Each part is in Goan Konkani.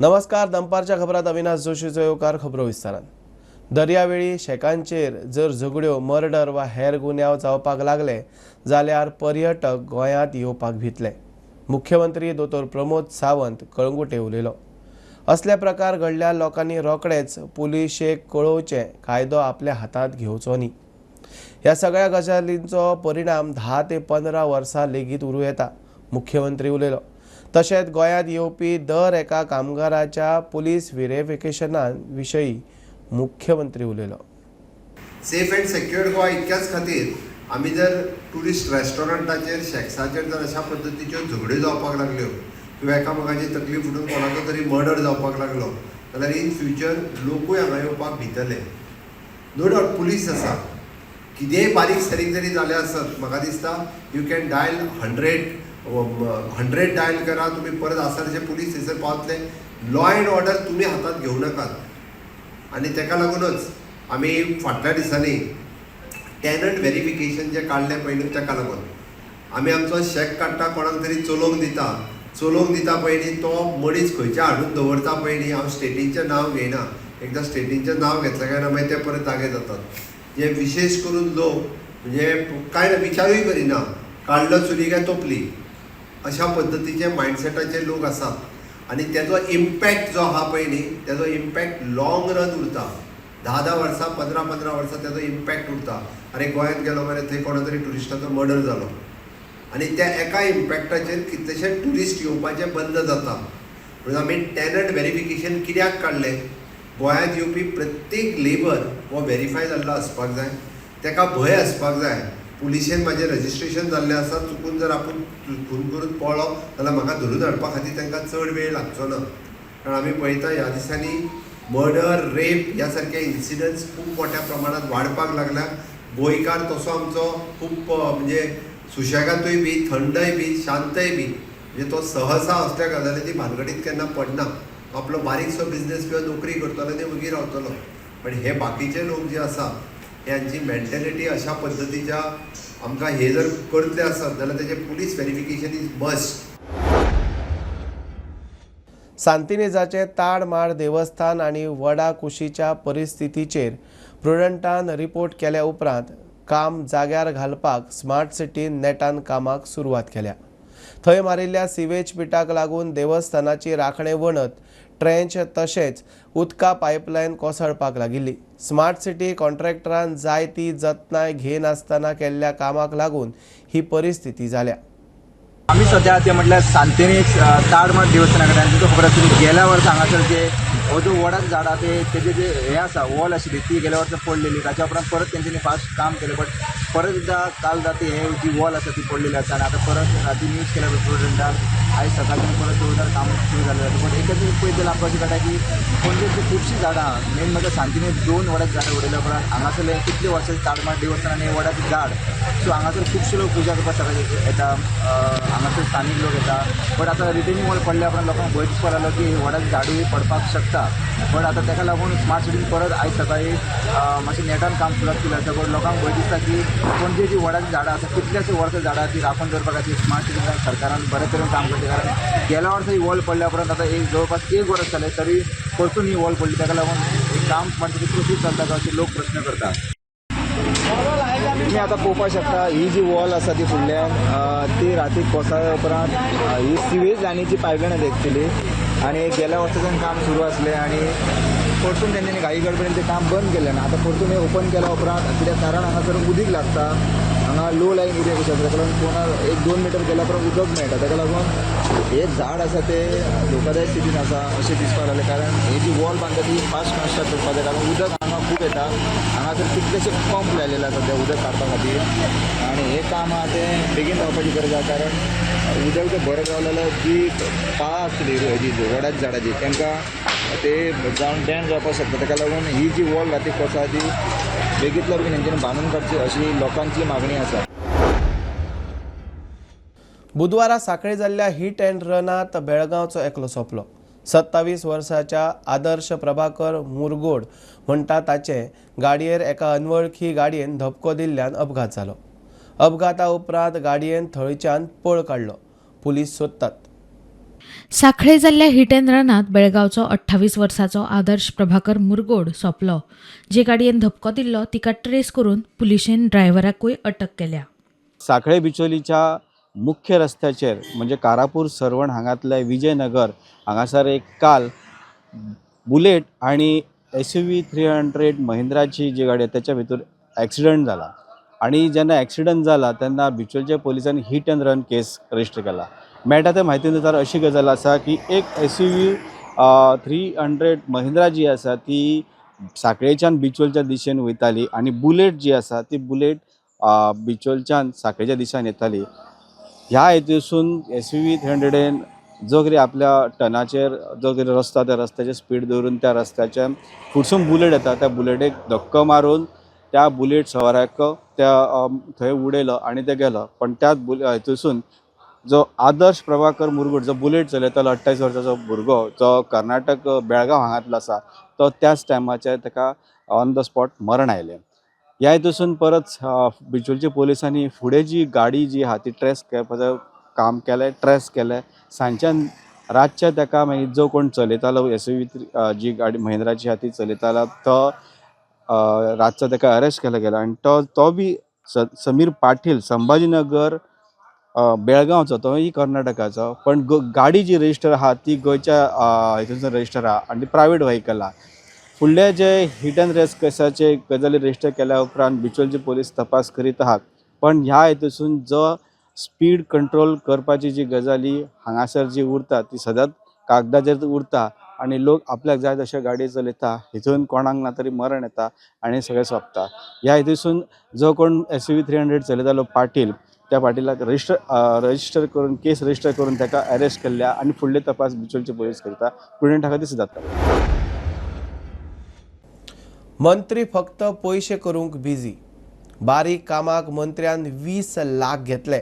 नमस्कार, दनपारच्या खबरात अविनाश जोशीचो येवकार. खबरो विस्तारान. दर्यावेळी शेकांचेर जर झगड्यो, मर्डर वा हेर गुन्यांव जावपाक लागले जाल्यार पर्यटक गोंयांत येवपाक भितले. मुख्यमंत्री दोतोर प्रमोद सावंत कळंगुटे उलयलो. असले प्रकार घडल्यार लोकांनी रोखडेच पुलिशेक कळोवचें, कायदो आपल्या हातांत घेवचो न्ही. ह्या सगळ्या गजालींचो परिणाम 10 ते 15 वर्सां लेगीत उरूं येता, मुख्यमंत्री उलयलो. तशेंच गोंयांत येवपी दर एका कामगाराच्या पुलीस व्हेरिफिकेशना विशयी मुख्यमंत्री उलयलो. सेफ अँड सेक्युअर्ड गोवा इतक्याच खातीर आमी जर ट्युरिस्ट रेस्टॉरंटाचेर, शॅक्साचेर जर अशा पद्दतीच्यो झगड्यो जावपाक लागल्यो किंवा एकामेकाची तकली फुटून कोणाचो तरी मर्डर जावपाक लागलो जाल्यार इन फ्युचर लोकूय हांगा येवपाक भितले. नो डावट पुलीस आसा, कितेंय बारीक सारीक जरी जालें आसत म्हाका दिसता you can dial 100 dial करा, तुमी परत आसा तशे पुलीस थंयसर पावतले. लॉ एंड ऑर्डर तुमी हातांत घेवं नाकात. आनी ताका लागूनच आमी फाटल्या दिसांनी टॅनंट व्हेरिफिकेशन जें काडलें पळय न्हू, ताका लागून आमी आमचो शॅक काडटा, कोणाक तरी चलोवंक दिता, चलोवंक दिता पळय न्ही, तो मनीस खंयच्या हाडून दवरता पळय न्ही. हांव स्टेटींचें नांव घेयना, एकदां स्टेटींचें नांव घेतलें काय ना मागीर ते परत जागे जातात. जे विशेश करून लोक म्हणजे कांय ना, विचारूय करिना, काडलो चुली काय तोपली अशा पद्दतीचे मायंडसेटाचे लोक आसात. आनी तेजो इम्पॅक्ट जो आहा पळय न्ही, तेजो इम्पॅक्ट लॉंग रन उरता. 10-10 वर्सां, 15-15 वर्सां तेजो इम्पॅक्ट उरता. आनी गोंयांत गेलो मरे, थंय कोणा तरी ट्युरिस्टाचो मर्डर जालो आनी त्या एका इम्पॅक्टाचेर कितलेशे ट्युरिस्ट येवपाचे बंद जाता. म्हणून आमी टॅनंट व्हेरिफिकेशन कित्याक काडलें? गोंयांत येवपी प्रत्येक लेबर हो व्हेरीफाय जाल्लो आसपाक जाय, ताका भंय आसपाक जाय पुलिशेन म्हाजें रजिस्ट्रेशन जाल्लें आसा, चुकून जर आपूण खून करून पळ्ळो जाल्यार म्हाका धरून हाडपा खातीर तांकां चड वेळ लागचो ना. कारण आमी पळयता ह्या दिसांनी मर्डर, रेप ह्या सारके इन्सिडंट्स खूब मोठ्या प्रमाणात वाडपाक लागल्या. गोंयकार तसो आमचो खूब म्हणजे सुशेगातूय बी, थंडय बी, शांतय बी, म्हणजे तो सहसा असल्या गजालींनी भानगडीत केन्ना पडना. तो आपलो बारीकसो बिजनेस किंवा नोकरी करतलो आनी वगी रावतलो. पण हे बाकीचे लोक जे आसा, ह्यांची मेंटेलिटी अशा पद्दतीच्या आमकां हे जर करतले आसत जाल्यार तेजें पुलीस व्हेरिफिकेशन is must. सांतिनेजाचे ताडमाड देवस्थान आनी वडा कुशीच्या परिस्थितीचेर प्रुडंटान रिपोर्ट केल्या उपरांत काम जाग्यार घालपाक स्मार्ट सिटीन नेटान कामाक सुरवात केल्या. थंय मारिल्ल्या सिवेज पिटाक लागून देवस्थानाची राखणे वणत, ट्रेंच तशेंच उदका पायपलायन कोसळपाक लागिल्ली. स्मार्ट सिटी कॉन्ट्रॅक्टरान जाय ती जतनाय घेनासतना केल्ल्या कामाक लागून ही परिस्थिती जाल्या. आमी सद्या ते म्हटल्यार सांतिनेज ताडमाड देवस्थाना कडेन. तुमकां खबर आसतली, गेल्या वर्सा हांगासर जे हो जो वडाचें झाड आहा ते तेजे जे हे आसा, वॉल आशिल्ली ती गेल्या वर्सा पडलेली. ताच्या उपरांत परत तेंच्यांनी फास्ट काम केलें, बट परत एकदां काल राती हे जी वॉल आसा ती पडलेली आसा. आनी आतां परत राती न्यूज केल्या प्रुडंटान, आयज सकाळच्यान परत जोरदार काम सुरू जालें आसा. बट एकच पळयत जाल्यार आमकां अशें कळटा की पणजेची खुबशीं झाडां, मेन म्हटल्यार सांतिनेज 2 वडाचीं झाडां उडयल्या उपरांत हांगासरले कितले वर्सां ताडमाड देवस्थान आनी वडाचें झाड, सो हांगासर खुबशे लोक पुजा करपाक सकाळचे येता, हांगासर स्थानीक लोक येता. बट आतां रिटेनिंग वॉल पडल्या उपरांत लोकांक भंय दिसपाक लागलो की वडाचें झाडूय पडपाक शकता. बट आतां ताका लागून स्मार्ट सिटीन परत आयज सकाळी मातशें नेटान काम सुरवात केलें आसा. बट लोकांक भंय दिसता की पणजे जी वडाचीं झाडां आसा, कितल्याशे वर्सां झाडां ती राखून दवरपा खातीर स्मार्ट सिटीन सरकारान बरे तरेन काम करचें. कारण गेल्या वर्सा ही वॉल पडल्या उपरांत आतां एक जवळपास एक वर्स जालें तरी परतून ही वॉल पडली. ताका लागून एक काम स्मार्ट सिटी कशी चलता काय अशें लोक प्रश्न करता. तुम्ही आता पळोवपाक शकता, ही जी वॉल आसा ती फुडल्यान ती राती कोसळ्या उपरांत ही सिवेज लायनीची पायपलायन आसा एक्चुली. आनी गेल्या वर्साच्यान काम सुरू आसलें आनी परतून तेंच्यांनी घाई गडबडीन तें काम बंद केलें. आनी आतां परतून हें ओपन केल्या उपरांत, कित्याक कारण हांगासर उदीक लागता, हांगा लो लायन एरिया कशी आसा, ताका लागून कोणा 1-2 मिटर गेल्या उपरांत उदक मेळटा. ताका लागून हें झाड आसा तें धोकादायक स्थितीन आसा अशें दिसपाक लागलें. कारण ही जी वॉल बांदता ती फास्ट कन्स्ट्रक्ट करपाक जाय, कारण उदक हांगा खूब येता. हांगासर कितलेशे पंप लायलेले आसा ते उदक काडपा खातीर. आनी हें काम आहा तें बेगीन जावपाची गरज आसा, कारण उदक जर भरत रावलें जाल्यार जी पाळां आसतली हेजी वडाच्या झाडाची, तांकां ते जावन डॅमेज जावपाक शकता. ताका लागून ही जी वॉल राती कोसळ्ळा ती बेगींतल्या बेगीन हेंच्यांनी बांदून काडची अशी लोकांची मागणी आसा. बुधवारा साखळी जाल्ल्या हिट अँड रनात बेळगांवचो एकलो सोंपलो. 27 वर्साच्या आदर्श प्रभाकर मुरगोड म्हणटा ताचे गाडयेर एका अनवळखी गाडयेन धपको दिल्ल्यान अपघात जालो. अपघाता उपरांत गाडयेन थंयच्यान पळ काडलो. पुलीस सोदतात. सांखळे जाल्ल्या हिट अँड रनांत बेळगांवचो 28 वर्सांचो आदर्श प्रभाकर मुरगोड सोंपलो. जे गाडयेन धपको दिल्लो तिका ट्रेस करून पुलिशेन ड्रायव्हराकूय अटक केल्या. सांखळे बिचोलीच्या मुख्य रस्त्याचेर म्हणजे कारापूर सर्वण हांगातल्या विजयनगर हांगासर एक काल बुलेट आणि SUV 300 महिंद्राची जी गाडी आहे त्याच्या भितर ॲक्सिडंट जाला आणि जेन्ना ॲक्सिडंट जाला तेन्ना बिचोलच्या पोलिसांनी hit and run case register केला. मेळटा त्या म्हायती नुसार अशी गजाल आसा की एक SUV 300 Mahindra जी आसा ती सांखळेच्यान बिचोलच्या दिशेन वयताली आनी बुलेट जी आसा ती बुलेट बिचोलच्यान सांखळेच्या दिशेन येताली. ह्या हेतूसून SUV 300 जो कितें आपल्या टनाचेर जो कितें रस्तो त्या रस्त्याचेर स्पीड दवरून त्या रस्त्याच्या फुडसून बुलेट येता त्या बुलेटीक धक्को मारून त्या बुलेट सवाराक त्या थंय उडयलो आनी ते गेलो. पण त्याच हेतूसून जो आदर्श प्रभाकर मुरगुड जो बुलेट चलयतालो 28 वर्साचो भुरगो जो कर्नाटक बेळगांव हांगांतलो आसा तो त्याच टायमाचेर ताका ऑन the spot मरण आयलें. ह्या हेतूसून परत बिचोलच्या पोलिसांनी फुडें जी गाडी जी आहा ती ट्रेस करपाचो काम केलें, ट्रेस केलें. सांजच्यान रातच्या ताका मागीर जो कोण चलयतालो SUV जी गाडी महिंद्राची आहा ती चलयतालो तो रातचो ताका अरेस्ट केलो गेलो आनी तो बी समीर पाटील संभाजीनगर बेळगांवचो, तोय कर्नाटकाचो, पण गाडी जी रजिस्टर आहा ती गोंयच्या हितून रजिस्टर आहा आनी ती प्रायवेट व्हेकल आहा. फुडले जे हिट अँड रेस केसाचे गजाली रजिस्टर केल्या उपरांत बिचोलचे पोलीस तपास करीत आहात. पण ह्या हेतूसून जो स्पीड कंट्रोल करपाची जी गजाली हांगासर जी उरता ती सदांच कागदाचेर उरता आनी लोक आपल्याक जाय तशे गाडी चलयता, हितून कोणाक ना तरी मरण येता आनी सगळें सोंपता. ह्या हेतूसून जो कोण SUV 300 चलयतालो पाटील त्या पाटिलाक रजिस्टर करून केस रजिस्टर करून ताका अरेस्ट केल्ल्या आनी फुडले तपास बिचोलचे पोलीस करता. प्रुडंट हाका दिसतात. मंत्री फक्त पयशे करूंक बिजी. बारीक कामाक मंत्र्यान 20 लाख घेतले.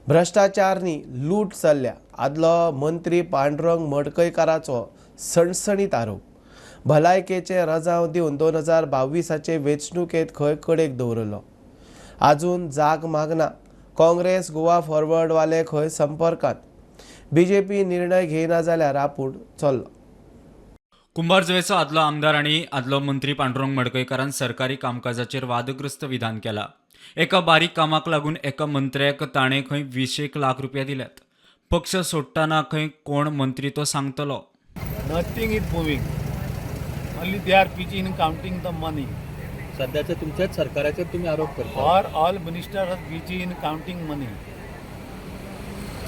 भ्रश्टाचार न्ही लूट चल्ल्या. आदलो मंत्री पांडुरंग मडकयकाराचो सणसणीत आरोप. भलायकेचे रजांव दिवन 2022 वेंचणुकेंत खंय कडेक दवरलो. आजून जाग मागना. काँग्रेस गोवा फॉरवर्डवाले खंय संपर्कात. बीजेपी निर्णय घेयना जाल्यार आपूण चल्लो. कुंभारजुवेचो आदलो आमदार आनी आदलो मंत्री पांडुरंग मडकयकारान सरकारी कामकाजाचेर वादग्रस्त विधान केला. एका बारीक कामाक लागून एका मंत्र्याक ताणें खंय 20 लाख रुपया दिल्यात. पक्ष सोडटना खंय कोण मंत्री तो सांगतलो. Nothing is moving. Only they are busy in counting the money. सध्याच्या तुमच्याच सरकाराचेर तुम्ही आरोप करता. Or all ministers are busy in counting money.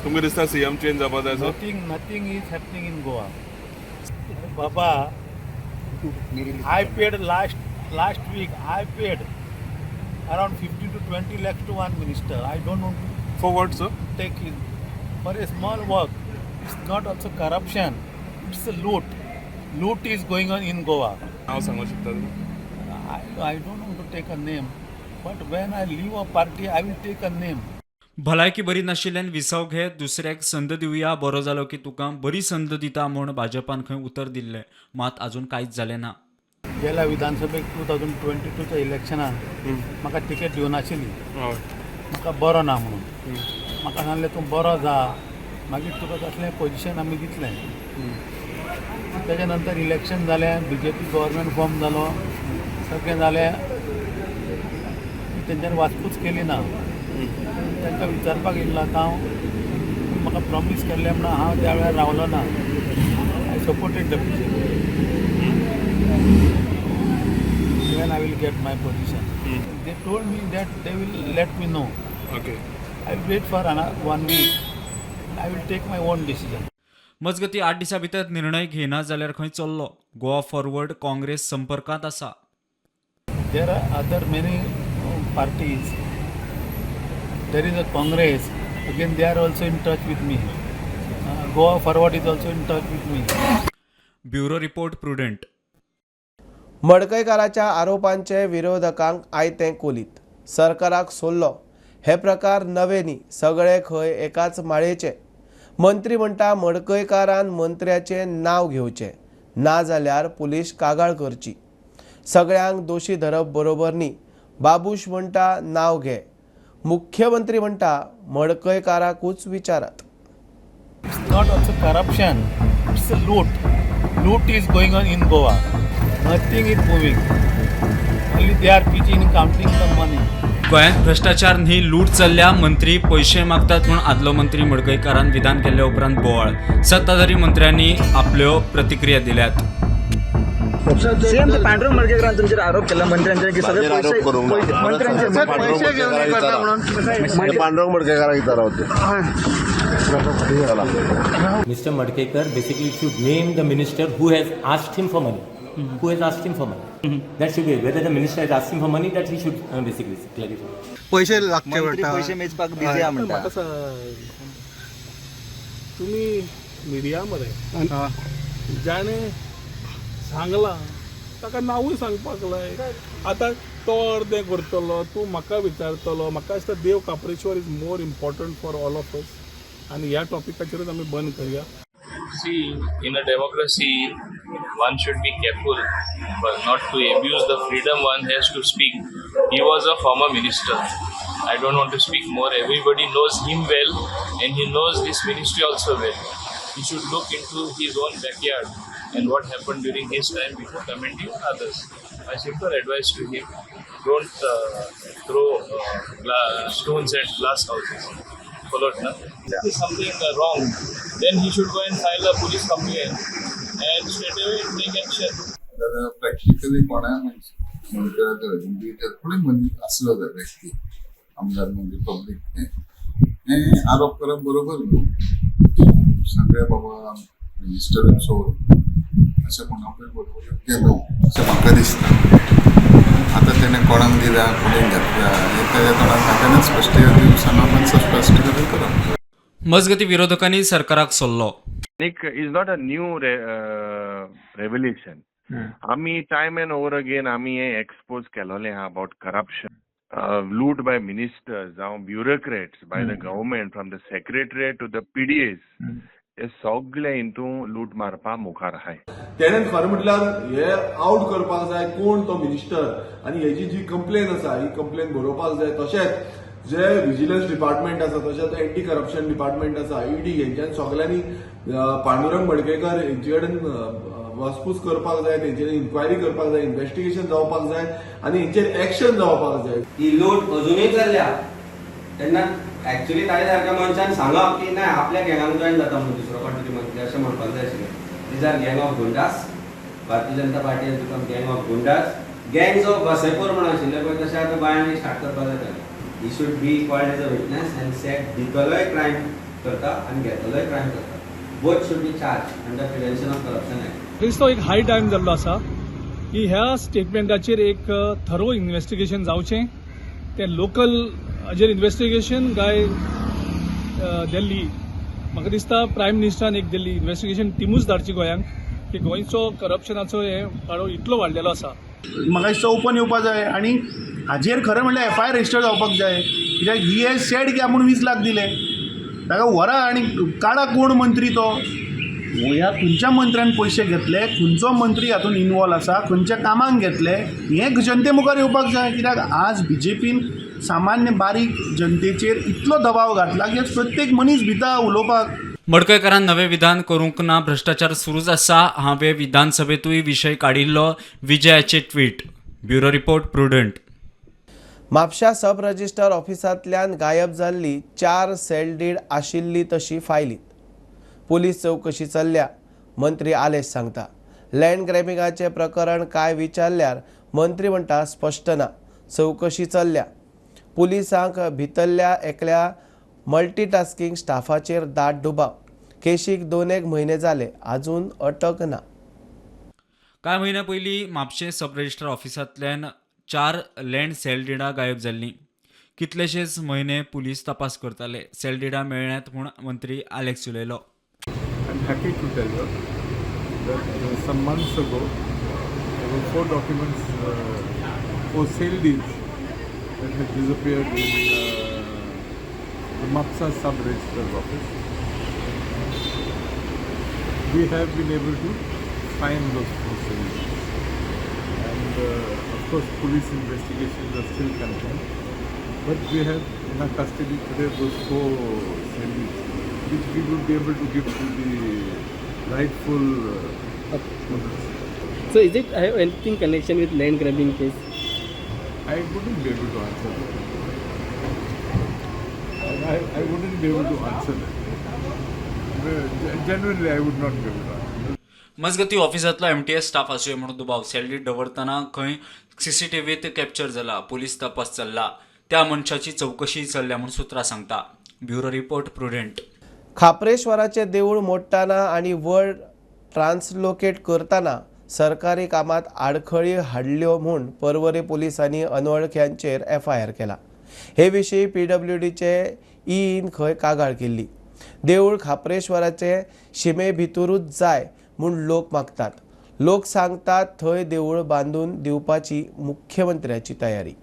तुमकां दिसता सीएम चेंज जावपा जाय sir? Nothing is happening in Goa. Baba, I paid last week. I paid around 15 to 20 lakhs to one minister. I don't want to For what sir? Take it for a small work. It's not also corruption. It's a loot. Loot is going on in Goa. नांव सांगूंक शकता तुमी? I don't want to take a name, but when I leave a party, I will take a name. भलायकी बरी नाशिल्ल्यान विसव घे, दुसऱ्याक संद दिवया, बरो जालो की तुका बरी संद दिता म्हूण भाजपान खंय उतर दिल्लें, मात आजून कांयच जालें ना. गेल्या विधानसभेक 2022च्या इलेक्शनान म्हाका तिकेट दिवनाशिल्ली. हय. म्हाका बरो ना म्हणून म्हाका सांगलें तूं बरो जा, मागीर तुका कसलें पोजिशन आमी दितले. तेच्या नंतर इलेक्शन जालें, BJP government form जालो, सगळें जालें, तेंच्यांनी वासपूस केली ना. तांकां विचारपाक येयल्लो आतां हांव, म्हाका प्रॉमीस केल्लें म्हणून हांव त्या वेळार रावलो ना. I supported the BJP. When I will get my position. They told me that they will let me know. Okay. I will wait for 1 week. I will take my own decision. मजगती 8 दिसां भितर निर्णय घेयना जाल्यार खंय चल्लो. गोवा फॉरवर्ड काँग्रेस संपर्कांत आसा. There are other many parties. There is a Congress. Again, they are also in touch with me. Goa Forward is also in touch with me. Bureau report, Prudent. मडकयकाराच्या आरोपांचे विरोधकांक आयतें कोलीत. सरकाराक सोडलो. हे प्रकार नवे न्ही, सगळे खंय एकाच माळेचे. मंत्री म्हणटा मडकयकारान मंत्र्याचें नांव घेवचें, ना जाल्यार पुलीस कागाळ करची. सगळ्यांक दोशी धरप बरोबर न्ही. बाबूश म्हणटा नांव घे, मुख्यमंत्री म्हणटा मडकयकाराकूच विचारात. It's Not also corruption, it's a loot. Loot is going on in Goa. Nothing is moving. Only they are busy in counting the money. गोंयांत भ्रष्टाचार न्ही लूट चल्ल्या, मंत्री पयशे मागतात म्हूण आदलो मंत्री मडकयकारान विधान केल्ले उपरांत बोवाळ. सत्ताधारी मंत्र्यांनी आपल्यो प्रतिक्रिया दिल्यात. सीएम पांडुरंग मडकयकरान तुमचेर आरोप केला मंत्र्यांचेर की सगळे माझेर आरोप करूंक ना. पयशे मंत्र्यांचेर पांडुरंग मडकयकाराक विचारा. पांडुरंग मडकयकाराक विचारा होते. Mr. Madkekar basically should name the minister who has asked him for money. Who has asked him for money? That should be whether the minister has asked him for money, that he should basically clarify. पैसे लागचे मंत्री पडटा. पैसे मेजपाक बिझी आहा म्हणटा. तुमी मिडिया मरे जाणें सांगलां ताका नांवूय सांगपाक लाय. आतां तो अर्दें करतलो, तूं म्हाका विचारतलो. म्हाका दिसता Dev Kapureshwar is more important for all of us आनी ह्या टॉपिकाचेरूच आमी बंद करया. See, in a democracy, one should be careful but not to abuse the freedom one has to speak. He was a former minister. I don't want to speak more. Everybody knows him well and he knows this ministry also well. He should look into his own backyard and what happened during his time before commenting on others. My simple advice to him, don't throw stones at glass houses. Followed, na? If there's something wrong, then he should go and file a police complaint and straight away take action. जाल्यार प्रॅक्टिकली कोणाय मंत्र्याक कोणूय मनीस आसलो जाल्यार व्यक्ती आमदार म्हणजे पब्लीक हें आरोप करप बरोबर न्हू. सगळे बाबा मिनिस्टर चोर अशें कोणाकूय बरोबर योग्य न्हू अशें म्हाका दिसता. आतां तेणें कोणाक दिल्या कोणें घेतल्या हें तेज्या तोंडांतल्यान तेणें स्पश्टीकरण सांगप आनी स्पश्टीकरण करप. मजगती विरोधकांनी सरकाराक सोल्लो. Is not a new revelation. आमी टायम एंड ओवर अगेन आमी हें एक्सपोज केलोलें आहा about corruption, loot by ministers जावं bureaucrats by the government, from the secretariat to the PDAs, हे सगळे हितून लूट मारपा मुखार आहाय. तेणें खरें म्हटल्यार हे आवट करपाक जाय कोण तो मिनिस्टर आनी हेजी जी कंप्लेन आसा ही कंप्लेन बरोवपाक जाय. तशेंच जे विजिलन्स डिपार्टमेंट आसा, तशेंच एंटी करप्शन डिपार्टमेंट आसा, ईडी, हेंच्यान सगल्यांनी पांडुरंग मडकयकर हेंचे कडेन वासपूस करपाक जाय, तेंचे कडेन इन्क्वायरी करपाक जाय, इन्वेस्टिगेशन जावपाक जाय आनी हेंचेर एक्शन जावपाक जाय. ही लूट अजुनूय चल्ल्या तेन्ना एक्चुअली ताज्या सारक्या मनशान सांगप की ना आपल्या गँगाक जॉयन जाता म्हणून दुसरो कोण तरी मंत्री अशें म्हणपाक जाय आशिल्लें. These are gang of goondas. Bharatiya Janata Party has become gang of goondas. Gangs of Wasseypur म्हणून आशिल्ले पळय तशें आतां गोंयांनी स्टार्ट करपाक जाय ताणें. He should be called as a witness and said दितलोय क्रायम करता आनी घेतलोय क्रायम करता. Both should be charged under Prevention of Corruption Act. दिसतो एक हाय टायम जाल्लो आसा की ह्या स्टेटमेंटाचेर एक थरो इन्वेस्टिगेशन जावचें. तें लोकल हाजेर इन्वेस्टिगेशन काय दिल्ली, म्हाका दिसता प्रायम मिनिस्टरान एक दिल्ली इन्वेस्टिगेशन टिमूच धाडची गोंयांक की गोंयचो करप्शनाचो हे पाडो इतलो वाडलेलो आसा. म्हाका दिसता ओपन येवपा जाय आनी हाजेर खरें म्हणल्यार एफआयआर रजिस्टर जावपाक जाय. कित्याक he has said की आपूण 20 लाख दिले, ताका व्हरा आनी काडा कोण मंत्री तो, ह्या खंयच्या मंत्र्यान पयशे घेतले, खंयचो मंत्री हातूंत इनवॉल्व आसा, खंयच्या कामाक घेतले, हें जनते मुखार येवपाक जाय. कित्याक आज बीजेपीन सामान्य बारीक जनतेचेर इतलो दबाव घातला की आज प्रत्येक मनीस भिता उलोवपाक. मडकयकारान नवें विधान करूंक ना, भ्रष्टाचार सुरूच आसा. हांवें विधानसभेंतूय विशय काडिल्लो, विजयाचे tweet. Bureau report, Prudent. म्हापश्या सब रजिस्टर ऑफिसांतल्यान गायब जाल्ली 4 सेल डीड आशिल्ली तशी फायलीत पुलीस चवकशी चल्ल्या. मंत्री आलेश सांगता लँड ग्रॅबिंगाचें प्रकरण काय विचारल्यार मंत्री म्हणटा स्पश्ट ना, चवकशी चल्ल्या. पुलिसांक भितरल्या एकल्या मल्टीटास्किंग स्टाफाचेर दाट दुबाव. केशीक 2-1 म्हयने जाले, अजून अटक ना. कांय म्हयन्या पयलीं म्हापशें सब रजिस्टर ऑफिसांतल्यान 4 लँड सेल डिडां गायब जाल्लीं. कितलेशेच म्हयने पुलीस तपास करताले. सेल डिडां मेळ्ळ्यात म्हूण मंत्री आलेक्स उलयलो. I'm happy to tell you that some months ago there were 4 documents, 4 sale deeds that had disappeared in the Mapsa sub-registrar's office. We have been able to find those 4 sale deeds, and of course police investigations are still continuing, but we have in our custody today those 4 sale deeds. which we would be able to give to the rightful owners. So is it have anything connection with land grabbing case? I wouldn't be able to answer that. I wouldn't be able to answer that. Genuinely, I would not be able to answer. मजगती ऑफिसांतलो एमटीएस स्टाफ आसुये म्हणून दुबाव सॅलरी दवरतना खंय सीसीटीव्हीत कॅप्चर जाला. पोलीस तपास चल्ला. त्या मनशाची चवकशी चल्ल्या म्हूण सुत्रां सांगता. Bureau report, Prudent. खाप्रेश्वराचें देवूळ मोडटना आनी वड ट्रान्सलोकेट करतना सरकारी कामांत आडखळी हाडल्यो म्हूण पर्वरे पुलिसांनी अनवळख्यांचेर एफआयआर केला. हे विशीं पीडब्ल्यूडीचे ईईन खंय कागाळ केल्ली. देवूळ खाप्रेश्वराचे शिमे भितरूच जाय म्हूण लोक मागतात. लोक सांगतात थंय देवूळ बांदून दिवपाची मुख्यमंत्र्याची तयारी.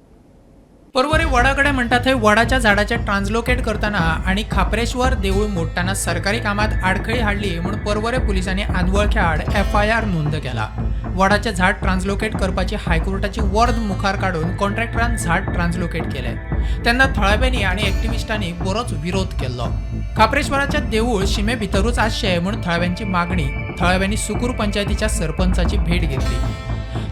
पर्वरे वडा कडेन म्हणटा थंय वडाच्या झाडाचें ट्रान्सलोकेट करतना आनी खाप्रेश्वर देवूळ मोडटना सरकारी कामांत आडखळी हाडली म्हूण पर्वरे पुलिसांनी आनवळख्या आड एफआयआर नोंद केला. वडाचें झाड ट्रान्सलोकेट करपाची हायकोर्टाची वर्द मुखार काडून कॉन्ट्रॅक्टरान झाड ट्रान्सलोकेट केलें तेन्ना थळाव्यांनी आनी एक्टिविस्टांनी बरोच विरोध केल्लो. खाप्रेश्वराचें देवूळ शिमे भितरूच आसचें म्हूण थळाव्यांची मागणी. थळाव्यांनी सुकूर पंचायतीच्या सरपंचाची भेट घेतली.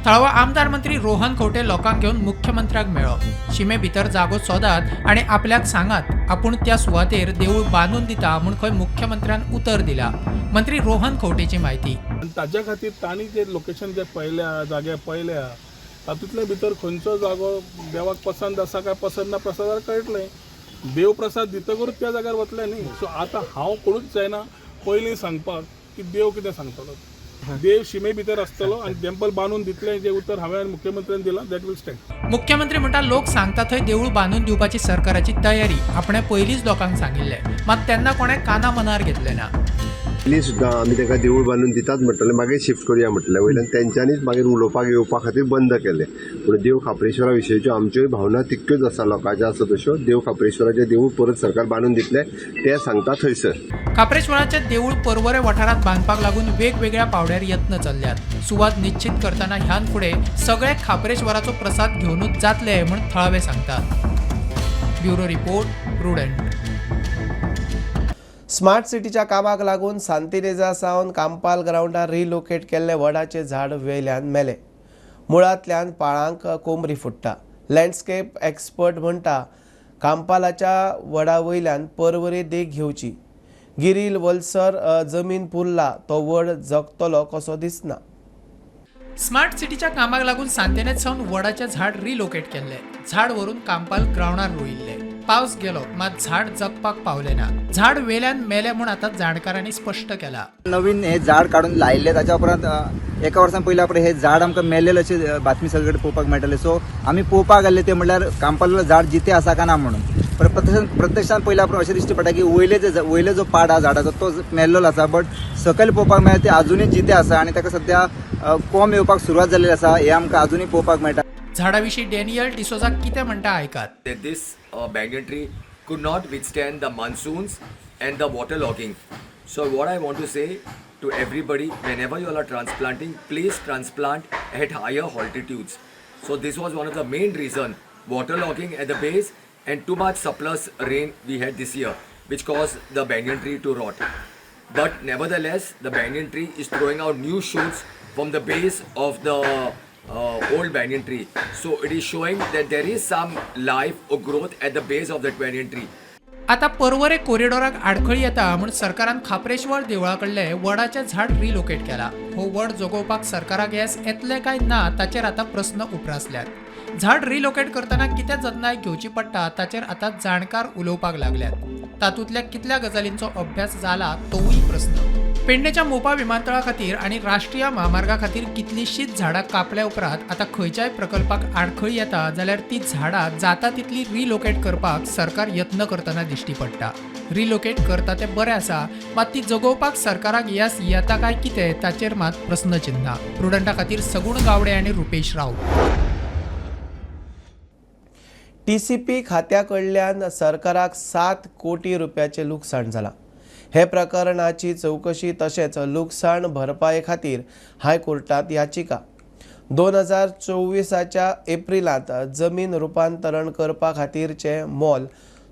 थळावो आमदार मंत्री रोहन खंवटे लोकांक घेवन मुख्यमंत्र्याक मेळ्ळो. शिमे भितर जागो सोदात आनी आपल्याक सांगात, आपूण त्या सुवातेर देवूळ बांदून दिता म्हूण खंय मुख्यमंत्र्यान उतर दिला. मंत्री रोहन खंवटेची म्हायती. आनी ताज्या खातीर तांणी जे लोकेशन जे पळयल्या, जागे पळयल्या, तातूंतले भितर खंयचो जागो देवाक पसंत आसा काय पसंत ना प्रसादार कळटलें. देव प्रसाद दितकूच त्या जाग्यार वतले न्ही. सो आतां हांव कोणूच जायना पयलीं सांगपाक की देव कितें सांगतलो. देव शिमे भितर आसतलो आनी टेम्पल बांदून दितलें जें उतर हांवें मुख्यमंत्र्यान दिलां, that will stand. मुख्यमंत्री म्हणटा लोक सांगता थंय देवूळ बांदून दिवपाची सरकाराची तयारी आपणें पयलींच लोकांक सांगिल्लें, मात तेन्ना कोणें काना मनार घेतलें ना. पयलीं सुद्दां आमी तांकां देवूळ बांदून दितात म्हटलें, मागीर शिफ्ट करुया म्हटलें, वयल्यान तेंच्यांनीच मागीर उलोवपाक येवपा खातीर बंद केलें. पूण देव खाप्रेश्वरा विशयच्यो आमच्योय भावना तितक्योच आसा लोकांच्यो आसा तश्यो. देव खाप्रेश्वराचें देवूळ परत सरकार बांदून दितलें तें सांगता थंयसर. खाप्रेश्वराचें देवूळ पर्वरे वाठारांत बांदपाक लागून वेगवेगळ्या पावड्यार यत्न चल्ल्यात. सुवात निश्चित करतना ह्यान फुडें सगळे खाप्रेश्वराचो प्रसाद घेवनूच जातले म्हूण थळावे सांगतात. Bureau report, Prudent. Smart सिटीच्या कामाक लागून सांतिनेजा सावन कांपाल ग्रावंडार रिलोकेट केल्ले वडाचे झाड वेल्यान मेले. मुळांतल्यान पाळांक कोमरी फुट्टा. लँडस्केप एक्सपर्ट म्हणटा कांपालाच्या वडा वयल्यान पर्वरी देख घेवची. गिरील वलसर जमीन पुरला तो वड जगतलो कसो दिसना. स्मार्ट सिटीच्या कामाक लागून सांतेनेज सावन वडाचें झाड रिलोकेट केल्लें. झाड व्हरून कांपाल ग्रावंडार रोयिल्लें. पावस गेलो मात झाड जगपाक पावलें ना. झाड वेल्यान मेलें म्हूण आतां जाणकारांनी स्पश्ट केला. नवीन हे झाड काडून लायिल्लें ताच्या उपरांत एका वर्सान पयल्या उपरांत हे झाड आमकां मेल्लेलें अशें बातमी सगळे पळोवपाक मेळटालें. सो आमी पळोवपाक गेल्ले ते म्हणल्यार कांपाल झाड जितें आसा काय ना म्हणून. पण प्रत्यक्षान पयल्या उपरांत अशें दिश्टी पडटा की वयले जो पाड आसा झाडाचो तो मेल्लेलो आसा, बट सकयल पळोवपाक मेळटा ते आजुनूय जितें आसा आनी ताका सद्या कोंब येवपाक सुरवात जाल्ली आसा हें आमकां आजुनूय पळोवपाक मेळटा. झाडा विशीं डॅनियल डिसोजा कितें म्हणटा आयकात. This banyan tree could not withstand the monsoons and the water logging. So what I want to say to everybody, whenever you all are transplanting, please transplant at higher altitudes. So this was one of the main reason, water logging at the base and too much surplus rain we had this year, which caused the banyan tree to rot. But nevertheless, the banyan tree is throwing out new shoots from the base of the old banyan tree. So it is showing that there is some life or growth at the base of that banyan tree. आता पर्वरे कॉरिडॉराक आडखळी येता म्हूण सरकारान खाप्रेश्वर देवळा कडले वडाचें झाड रिलोकेट केला. हो वड जगोवपाक सरकाराक येस येतलें काय ना ताचेर आतां प्रस्न उप्रासल्यात. झाड रिलोकेट करतना कितें जतनाय घेवची पडटा ताचेर आतां जाणकार उलोवपाक लागल्यात. तातूंतल्या कितल्या गजालींचो अभ्यास जाला तोवूय प्रस्न. पेडणेच्या मोपा विमानतळा खातीर आनी राष्ट्रीय म्हामार्गा खातीर कितलींशींच झाडां कापल्या उपरांत आतां खंयच्याय प्रकल्पाक आडखळी येता जाल्यार ती झाडां जाता तितली रिलोकेट करपाक सरकार यत्न करतना दिश्टी पडटा. रिलोकेट करता तें बरें आसा, मात ती जगोवपाक सरकाराक येस येता काय कितें ताचेर मात प्रस्नचिन्ह. प्रुडंटा खातीर सगुण गावडे आनी रुपेश राऊत. टीसीपी खात्या कडल्यान सरकाराक 7 कोटी रुपयाचें लुकसाण जालां. हे प्रकरणाची चवकशी तशेंच लुकसाण भरपाये खातीर हायकोर्टांत याचिका. 2024च्या एप्रिलांत जमीन रुपांतरण करपा खातीरचें मोल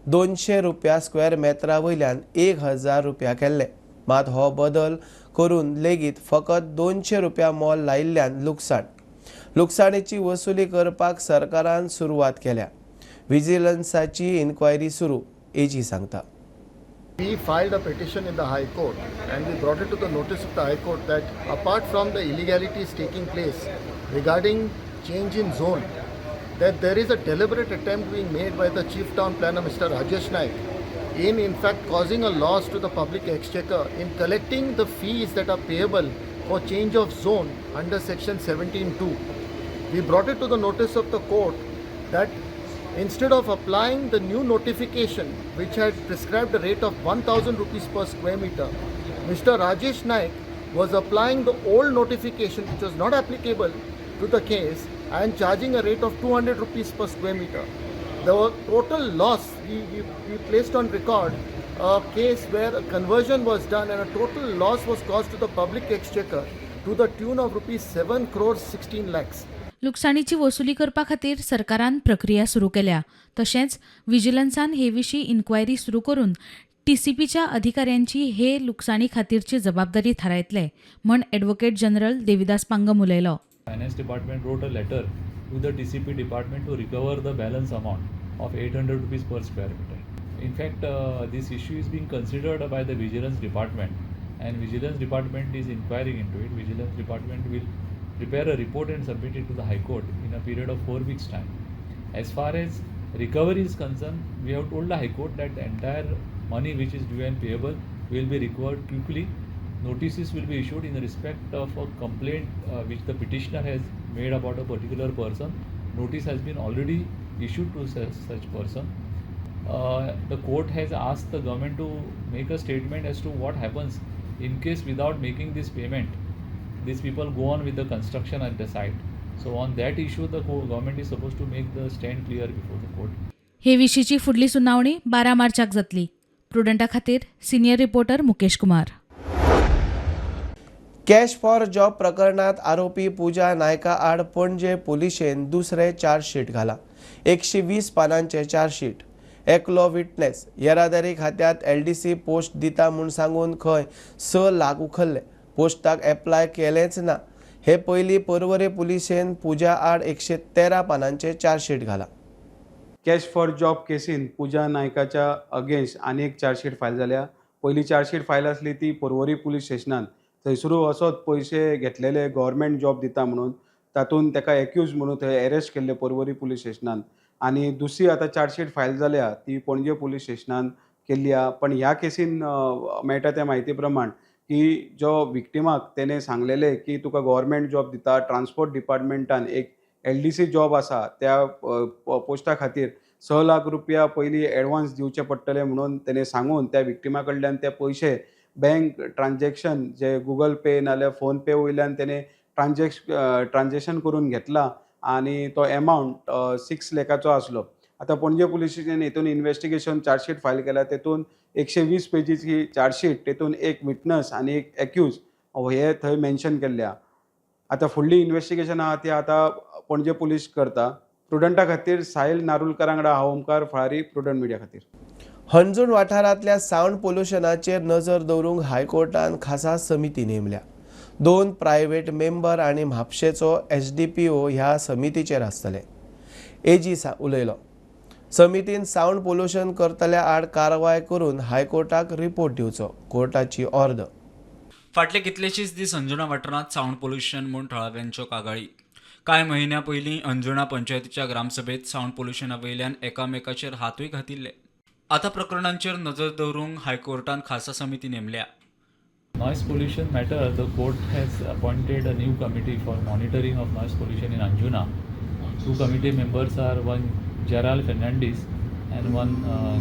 200 रुपया स्क्वेअर मेत्रा वयल्यान 1000 रुपया केल्ले. मात हो बदल करून लेगीत फकत 200 रुपया मोल लायिल्ल्यान लुकसाण. लुकसाणेची वसुली करपाक सरकारान सुरवात केल्या. विजिलन्साची इन्क्वायरी सुरू, एजी सांगता. We filed a petition in the High Court and we brought it to the notice of the High Court that apart from the illegalities taking place regarding change in zone, that there is a deliberate attempt being made by the Chief Town Planner Mr. Rajesh Naik in fact causing a loss to the public exchequer in collecting the fees that are payable for change of zone under section 17(2). We brought it to the notice of the court that instead of applying the new notification which had prescribed a rate of 1000 rupees per square meter, Mr. Rajesh Naik was applying the old notification which was not applicable to the case and charging a rate of 200 rupees per square meter. The total loss, we placed on record a case where a conversion was done and a total loss was caused to the public exchequer to the tune of rupees 7 crores 16 lakhs. लुकसाणीची वसुली करपा खातीर सरकारान प्रक्रिया सुरू केल्या. तशेंच विजिलन्सान हे विशीं इन्क्वायरी सुरू करून टीसीपीच्या अधिकाऱ्यांची हे लुकसाणी खातीरची जबाबदारी थारायतले म्हण एडवोकेट जनरल देविदास पांगम उलयलो. Finance department wrote a letter to the TCP department to recover the balance amount of 800 rupees per square meter. In fact, this issue is being considered by the Vigilance Department and Vigilance Department is inquiring into it. Vigilance Department will prepare a report and submit it to the High Court in a period of 4 weeks time. As far as recovery is concerned, we have told the High Court that the entire money which is due and payable will be recovered quickly. Notices will be issued in respect of a complaint which the petitioner has made about a particular person. Notice has been already issued to such person. The court has asked the government to make a statement as to what happens in case without making this payment, these people go on with the construction at the site. So on that issue, the government is supposed to make the stand clear before the court. हे विशींची फुडली सुनावणी 12 मार्चाक जातली. प्रुडंटा खातीर senior reporter Mukesh Kumar. Cash for job प्रकरणात आरोपी पूजा नायका आड पणजे पुलिशेन दुसरे चार्जशीट घाला. 120 पानांचे चार्जशीट. एकलो विटनेस येरादारी खात्यात एलडीसी पोस्ट दिता म्हूण सांगून खंय 6 लाख उखल्ले. पोस्टाक एप्लाय केलेंच ना. हे पयलीं पर्वरे पुलिशेन पूजा आड 113 पानांचे चार्जशीट घाला. कॅश फॉर जॉब केसीन पूजा नायकाच्या अगेन्स्ट आनी एक चार्जशीट फायल जाल्या. पयली चार्जशीट फायल आसली ती पर्वरी पुलीस स्टेशनान. थंयसर असोच पयशे घेतलेले गव्हर्मेंट जॉब दिता म्हणून तातूंत ताका एक्यूज म्हणून थंय एरेस्ट केल्ले पर्वरी पुलीस स्टेशनान. आनी दुसरी आतां चार्जशीट फायल जाल्या ती पणजे पुलीस स्टेशनान केल्ली आहा. पण ह्या केसीन मेळटा त्या म्हायती प्रमाण की जो विक्टिमाक तेणें सांगलेलें की तुका गव्हर्मेंट जॉब दिता, ट्रान्सपोर्ट डिपार्टमेंटान एक एलडीसी जॉब आसा त्या पोस्टा खातीर 6 लाख रुपया पयलीं एडवान्स दिवचे पडटले म्हणून तेणें सांगून त्या विक्टिमा कडल्यान ते पयशे बँक ट्रान्जॅक्शन जे गुगल पे नाल्यार फोन पे वयल्यान तेणें ट्रान्जॅक्शन करून घेतला आनी तो एमावंट 6 लाखाचो आसलो. आतां पणजे पुलीस स्टेशन हितून इन्वेस्टिगेशन चार्जशीट फायल केल्या. तेतून 120 पेजीची ही चार्जशीट, तेतून एक विटनस आनी एक एक्यूज हे थंय मेन्शन केल्ले आहा. आतां फुडली इन्वेस्टिगेशन आहा ती आतां पणजे पुलीस करता. प्रुडंटा खातीर साहिल नारुलकर वांगडा हांव ओमकार फळारी, प्रुडंट मिडिया खातीर. हणजूण वाठारांतल्या सावंड पोल्युशनाचेर नजर दवरूंक हायकोर्टान खासा समिती नेमल्या. 2 प्रायव्हेट मेंबर आनी म्हापशेचो एसडीपीओ ह्या समितीचेर आसतले. एजी उलयलो. समितीन सावंड पोल्युशन करतल्या आड कारवाय करून हायकोर्टाक रिपोर्ट दिवचो, कोर्टाची ऑर्द. फाटले कितलेशीच दीस अंजुणा वाठारांत सावंड पोल्युशन म्हूण थळाव्यांच्यो कागाळी. कांय म्हयन्या पयलीं अंजुणा पंचायतीच्या ग्रामसभेत सावंड पोल्युशना वयल्यान एकामेकाचेर हातूय घातिल्ले. आतां प्रकरणांचेर नजर दवरूंक हायकोर्टान खासा समिती नेमल्या. Noise pollution matter, the court has appointed a new committee for monitoring of noise pollution in Anjuna. 2 committee members are one Gerald Fernandez and one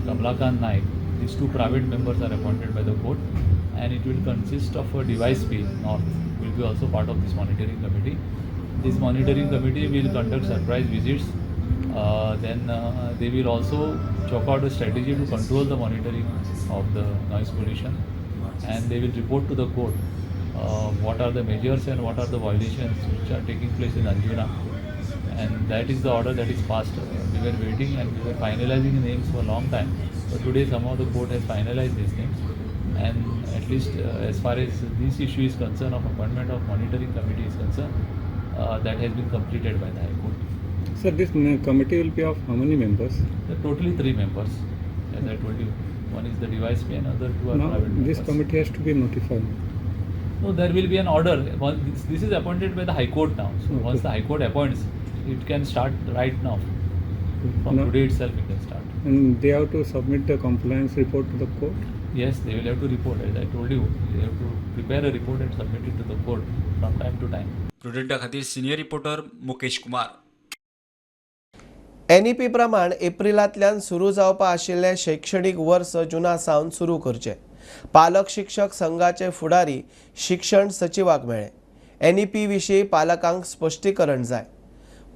Kamlakant Naik. These 2 private members are appointed by the court, and it will consist of a device bill North will be also part of this monitoring committee. This monitoring committee will conduct surprise visits. Then they will also chalk out a strategy to control the monitoring of the noise pollution, and they will report to the court what are the measures and what are the violations which are taking place in Anjuna, And that is the order that is passed. We were waiting and we were finalizing the names for a long time. But today somehow the court has finalized these names. And at least as far as this issue is concerned of appointment of monitoring committee is concerned, that has been completed by the High Court. Sir, this committee will be of how many members? There are totally 3 members, as I told you. One is the DYSP and other 2 are Now, private members. This committee has to be notified. No, there will be an order. This is appointed by the High Court now. So Okay. Once the High Court appoints, it can start right now. From No. today itself, it can start. And they have to submit the compliance report to the court? Yes, they will have to report. As I told you, they have to prepare a report and submit it to the court from time to time. प्रुडंटा खातीर senior reporter Mukesh Kumar. NEP प्रमाण एप्रिलांतल्यान सुरू जावपा आशिल्लें शैक्षणीक वर्स जुना सावन सुरू करचें. पालक शिक्षक संघाचे फुडारी शिक्षण सचिवाक मेळ्ळे. एनईपी विशीं पालकांक स्पश्टीकरण जाय.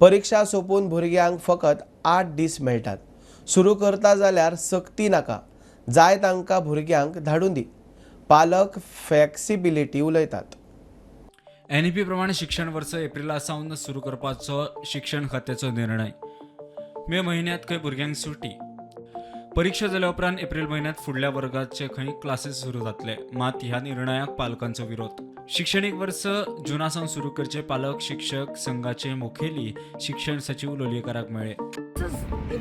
परिक्षा सोंपून भुरग्यांक फकत 8 दीस मेळटात. सुरू करता जाल्यार सक्ती नाका, जाय तांकां भुरग्यांक धाडून दी. पालक फ्लॅक्सिबिलिटी उलयतात. एनईपी प्रमाण शिक्षण वर्स एप्रिला सावन सुरू करपाचो शिक्षण खात्याचो निर्णय. मे म्हयन्यांत खंय भुरग्यांक सुटी. परिक्षा जाल्या उपरांत एप्रिल म्हयन्यांत फुडल्या वर्गाचे खंय क्लासीस सुरू जातले. मात ह्या निर्णयाक पालकांचो विरोध. शिक्षणीक वर्स जुना सावन सुरू करचे पालक शिक्षक संघाचे मुखेली शिक्षण सचीव लोलयेकाराक मेळ्ळे.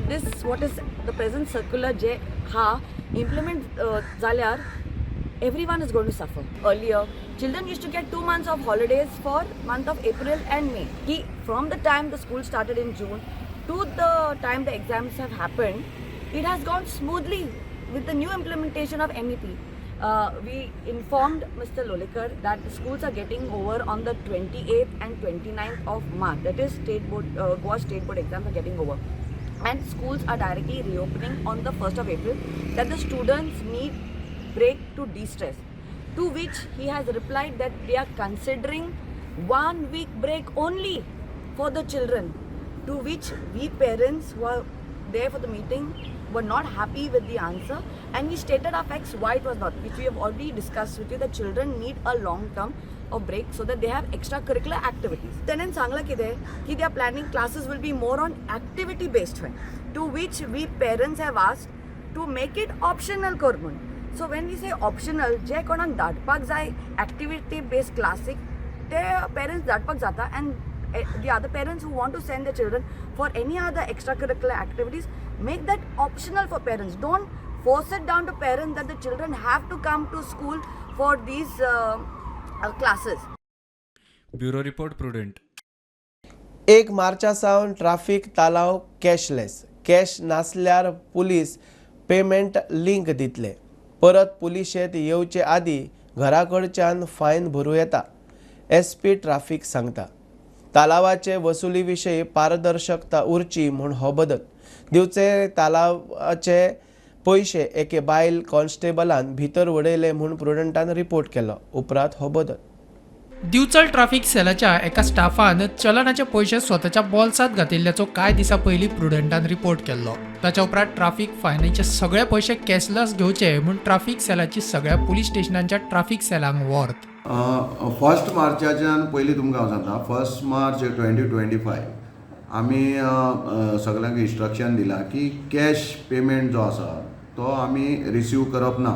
This what is the present circular जे हा इम्प्लिमेंट जाल्यार everyone is going to suffer. Earlier, children used to get 2 months of holidays for month of April and May. Ki from the time the school started in June to the time the exams have happened, it has gone smoothly with the new implementation of NEP. We informed Mr. Lolayekar that the schools are getting over on the 28th and 29th of March. That is, state board, Goa state board exams are getting over, and schools are directly reopening on the 1st of April. That the students need break to de-stress. To which he has replied that they are considering 1 week break only for the children. To which we parents who are there for the meeting were not happy with the answer, and we stated our facts why it was not, which we have already discussed with you, that children need a long term of break so that they have extracurricular activities. Then सांगला कितें की they are planning classes will be more on activity based, to which we parents have asked to make it optional कर म्हूण. So when we say optional, जे कोणाक धाडपाक जाय activity based क्लासीक ते पेरंट्स धाडपाक जाता, and the other parents who want to send their children for any other extracurricular activities, make that optional for parents. Don't force it down to parents that the children have to come to school for these classes. Bureau report, Prudent. 1 मार्चा सावन ट्राफिक तालाव कॅशलेस. कॅश नासल्यार पुलीस पेमेंट लिंक दितले. परत पुलिशेंत येवचे आदीं घरा कडच्यान फायन भरूं येता, एसपी ट्राफिक सांगता. तालावाचे वसुली विशीं पारदर्शकता उरची म्हूण हो बदल. दिवचे तालावाचे पयशे एके बायल कॉन्स्टेबलान भितर वडयले म्हूण प्रुडंटान रिपोर्ट केलो. उपरांत हो बदल. दिवचल ट्राफिक सेलाच्या एका स्टाफान चलनाचे पयशे स्वताच्या बोल्सांत घातिल्ल्याचो कांय दिसां पयलीं प्रुडंटान रिपोर्ट केल्लो. ताच्या उपरांत ट्राफिक फायनीचे सगळे पयशे कॅशलेस घेवचे म्हूण ट्राफिक सेलाची सगळ्या पुलीस स्टेशनांच्या ट्राफिक सेलांक वॉर्त. 1 मार्चाच्यान पयलीं तुमकां हांव सांगता, 1 मार्च 2025 आमी सगल्यांक इन्स्ट्रक्शन दिलां की कॅश पेमेंट जो आसा तो आमी रिसीव करप ना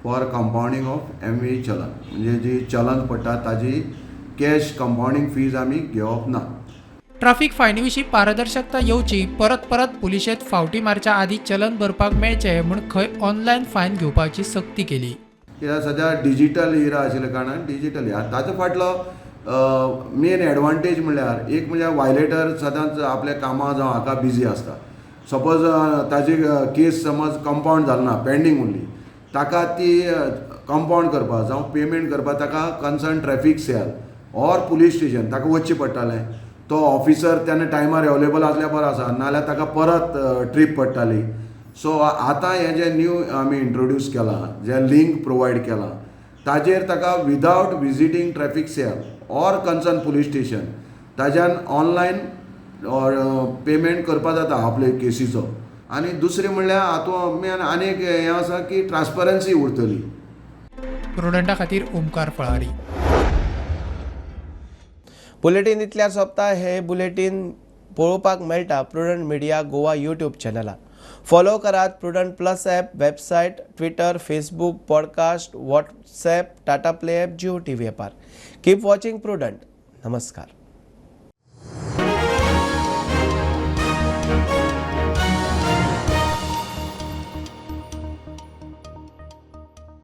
for compounding of MV challan, म्हणजे जी चलन पडटा ताजी कॅश कंपावंडींग फीज आमी घेवप ना. ट्राफिक फायनी विशीं पारदर्शकता येवची, परत परत पुलिशेंत फावटी मारच्या आदीं चलन भरपाक मेळचें म्हूण खंय ऑनलायन फायन घेवपाची सक्ती केली. कित्याक सद्या डिजीटल इरा आशिल्ल्या कारणान डिजीटल ताचो फाटलो मेन एडवांटेज म्हणल्यार एक म्हणजे वायलेटर सदांच आपल्या कामां जावं हाका बिजी आसता. सपोज ताजी केस समज कंपावंड जाली ना, पेंडींग उरली, ताका ती कंपावंड करपाक जावं पेमेंट करपाक ताका concern traffic cell or police station ताका वचचें पडटालें. तो ऑफिसर तेन्ना टायमार अवेलेबल आसल्यार बरो आसा, नाजाल्यार ताका परत ट्रीप पडटाली. सो आतां हें जें न्यू आमी इंट्रोड्यूस केलां, जें लिंक प्रोवायड केलां, ताजेर ताका without visiting traffic cell or concern police station ताज्यान ऑनलायन पेमेंट करपाक जाता आपले केसीचो. आनी दुसरें म्हणल्यार हातूंत मेन आनी एक हें आसा की ट्रान्सपरन्सी उरतली. प्रुडंटा खातीर ओमकार फळारी. बुलेटीन इतल्यार सोंपता. हे बुलेटीन पळोवपाक मेळटा प्रुडंट मिडिया गोवा यूट्यूब चॅनलार. फॉलो करात Prudent plus app, website, Twitter, Facebook, podcast, WhatsApp, Tata Play app, Jio TV ॲपार. Keep watching prudent. नमस्कार.